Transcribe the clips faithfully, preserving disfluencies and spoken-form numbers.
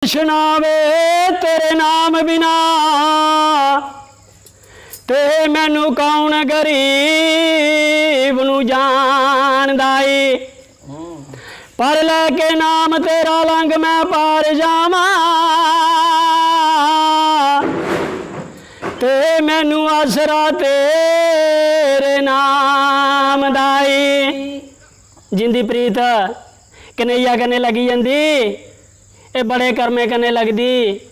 कृष्णा वे, तेरे नाम बिना ते मैनू कौन गरीब नू जानदा ई। पर लैके नाम तेरा लंघ मैं पार जावां, ते मैनू आसरा तेरे नाम दा ई। जिंदी प्रीत कन्हैया कन्नै लगी जंदी, एह् बड़े कर्में कन्नै लगदी।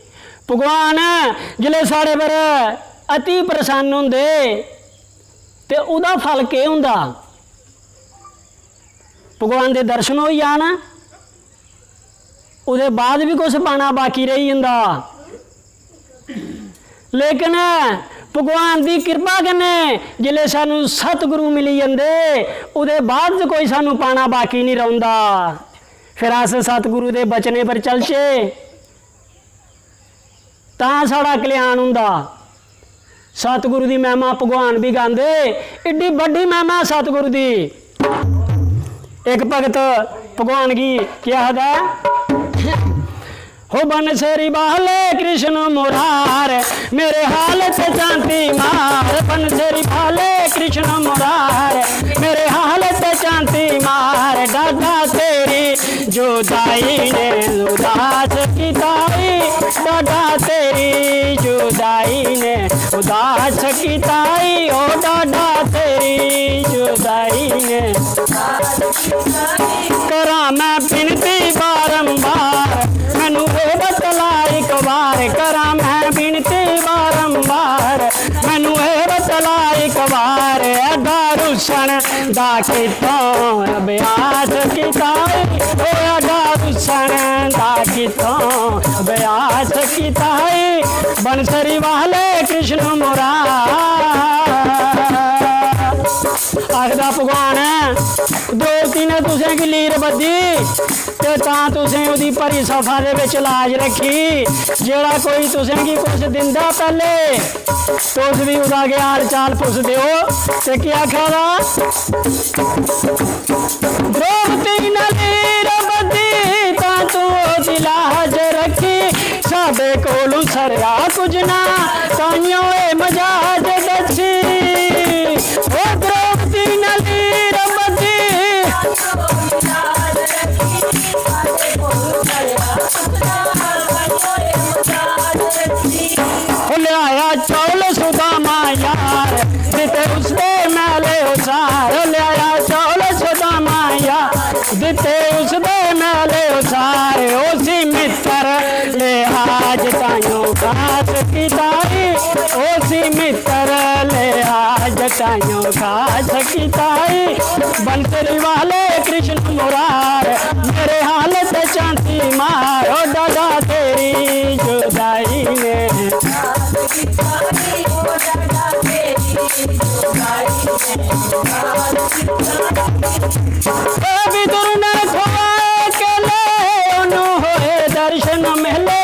भगवान जिसलै साढ़े पर अति प्रसन्न होंदे, ते ओह्दा फल केह् होंदा? भगवान दे दर्शन होई जान, ओह्दे बाद बी कुछ पाना बाकी रेही जंदा। लेकिन भगवान दी किरपा कन्नै जिसलै सानू सतगुरु मिली जंदे, ओह्दे बाद च कोई सानू पाना बाकी नहीं रौंह्दा। फिर अस सतगुरु दे बचने पर चलचे, तां साढ़ा कल्याण होंदा। सतगुरु दी महिमा भगवान भी गांदे, एड्डी बड्डी महिमा सतगुरु दी। इक भगत भगवान गी केह् आखदा ऐ? हो बनसेरी बाले कृष्ण मुरार, मेरे हाल ते शांति मार। बनसेरी बाले कृष्ण मुरार, मेरे हाल ते शांति मार। डाडा तेरी जुदाई ने उदास किताई, डाडा तेरी जुदाई ने उदास किताई, ओ डाडा तेरी जुदाई ने। करा मैं बिनती बारंबार, मैनू ए बतला एक बार। करा मैं बिनती बारंबार, मैनू ए बतला एक बार। ऐदा रुसन दा कितों अभ्यास किताई, ओ ऐदा रुसन दा कितों अभ्यास किताई। बनसरी वाले कृष्ण मुरार। आखदा भगवान ऐ, द्रौपदी ने तुसें गी लीर बद्धी ते तां तुसें ओह्दी भरी सफा दे बिच लाज रक्खी। जेह्ड़ा कोई तुसें गी कुछ दिंदा पैह्ले, तुस भी ओह्दा गै हाल चाल पुछदे ओ। ते केह् आखा दा? द्रौपदी ने लीर बद्धी तां तू ओह्दी लाज रक्खी। साढ़े कोलू सरेआ कुछ ना, ताइयों ए मजाज दस्सी। ओ द्रौपदी ने लीर बद्धी। ओ ल्याया चौल सुदामा यार, दिते उसदे मैले उसार। ओ ल्याया चौल सुदामा यार, दिते उसदे मैले उसार। उसी मित्र लिहाज ताइयों खास किताई, उसी मित्र लिहाज ताइयों खास किताई। बनसरी वाले कृष्ण मुरार, मेरे हाल ते शांति मार। ओ डाडा तेरी जुदाई ने। ए विदुर ने खोए केले, ओनू होए दर्शन मेले।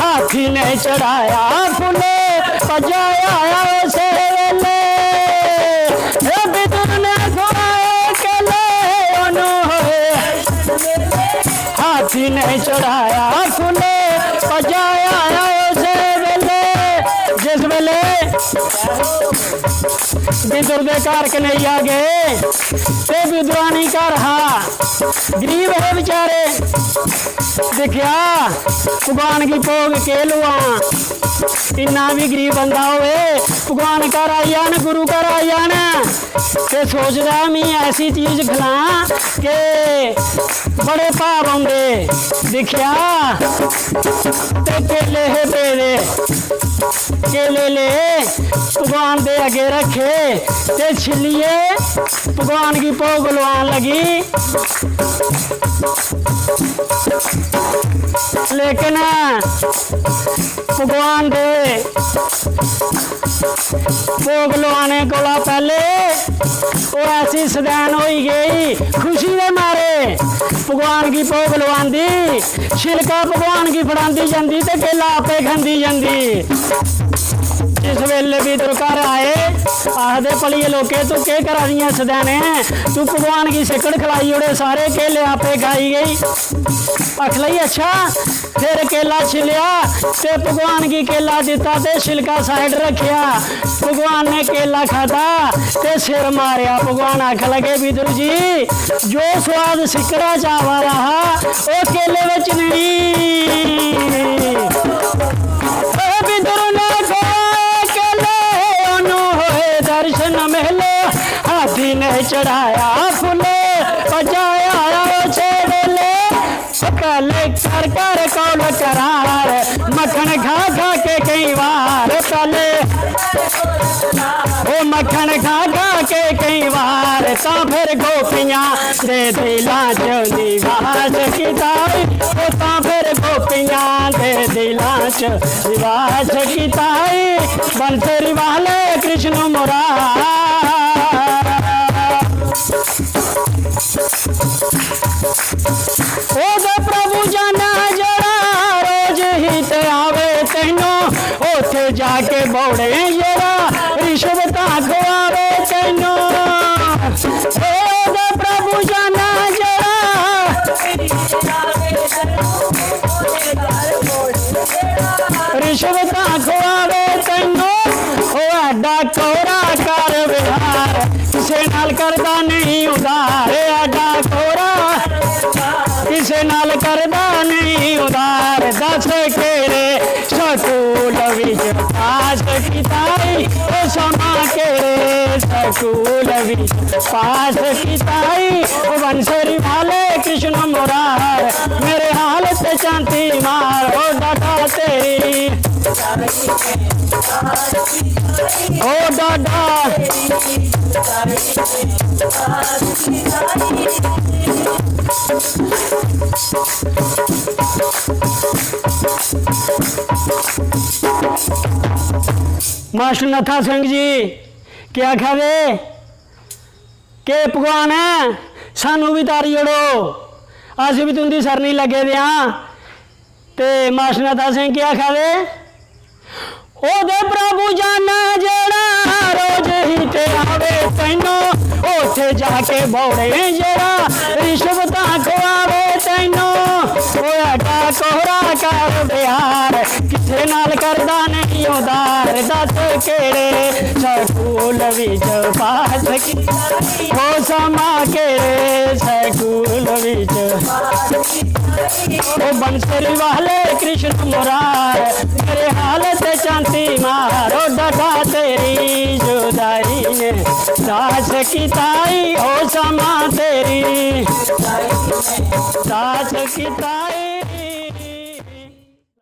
हाथी ने चढ़ाया फुले, पजाया उसे वेले। ए विदुर ने खोए केले, ओनू होए। हाथी ने चढ़ाया फुले, पजाया उसे वेले। जिस वेले विदुर दे घर कन्हैया गए, ते विदुरानी घर हा, गरीब हे बेचारे। दिक्खेआ भगवान गी भोग केह् लुआं, इन्ना बी गरीब बंदा होवे, भगवान घर आई जान, गुरु घर आई जान, ते सोचदा, "मी ऐसी चीज खलां के बड़े भाव औंदे।" दिक्खेआ ते केले हे पेदे, केले ले भगवान दे अग्गे रखे ते छिल्लियै भगवान गी भोग लुआन लगी। लेकिन भगवान दे भोग लुआने कोला पैह्ले ओह् ऐसी सदैन होई गेई खुशी दे मारे। भगवान गी भोग लुआंदी, छिलका भगवान गी फड़ांदी जंदी ते केला आपे खंदी जंदी। जिस बेल्लै विदुर घर आए, आखदे, "भलिये लोके, तू केह् करा दियां सदैने? तू भगवान गी सिक्कड़ खलाई ओड़े, सारे केले आपे खाई गेई।" आखन लगी, "अच्छा, फिर केला छिलेआ ते भगवान गी केला दित्ता ते छिलका side रखेआ। भगवान ने केला खादा ते सिर मारेआ। भगवान आखन लगे, "विदुर जी, जो स्वाद सिक्कड़ा च आवा दा हा, ओह् केले बिच नेईं।" ओ विदुर ने खोए केले, ओनू होए दर्शन मेले, हाथी ने चढ़ाया फुले, बजाया ओ छेड़ले। पहले कर कर कौल करार, मक्खन खा खा के कई बार, पहले ओ मक्खन खा खा के कई बार, तां फिर गोपियां दे दिलां च निवास कीता ई, ओ तां फिर गोपियां दे दिलां च निवास कीता ई। बंसरी वाले कृष्ण मुरार। ओदे प्रभु जाना जड़ा, रोज ही ते आवे तैनू, ओथे जाके बौड़े जड़ा, रिश्वतां खुआवे तैनू। ओदे प्रभु जाना जड़ा, रिश्वतां खुआवे तैनू, ओ एडा कोरा कर विहार, किसे नाल करदा नहीं उधार, एडा कोरा किसे नाल करदा नहीं उधार। दस केड़े स्कूल विच पास कीता ई, ओ समा केड़े स्कूल विच पास कीता ई, ओ बंसरी वाले कृष्ण मुरार, मेरे हाल ते चांती मार, ओ दादा तेरी। ओ दादा। मास्टर नत्था सिंह जी केह् आखा दे? के भगवान ऐ, सानू बी तारी ओड़ो, अस बी तुंदी सरनी लग्गे दे आं। ते मास्टर नत्था सिंह केह् आखा दे? ओदे प्रभु जाना जेड़ा, रोज ही ते आवे तैनू, ओथे जाके बौड़े जेड़ा, रिश्वतां खुआवे तैनू। ओ एडा कोहरा कर विहार, किसे नाल करदा नहीं उधार। दस केड़े स्कूल विच पास कीता ई, ओ समा केड़े स्कूल विच। ओ बंसरी वाले कृष्ण मुरार, मेरे हाल ते चांती मार, ओ दादा तेरी जुदाई ने दास कीता ई, ओ समा तेरी दास कीता ई।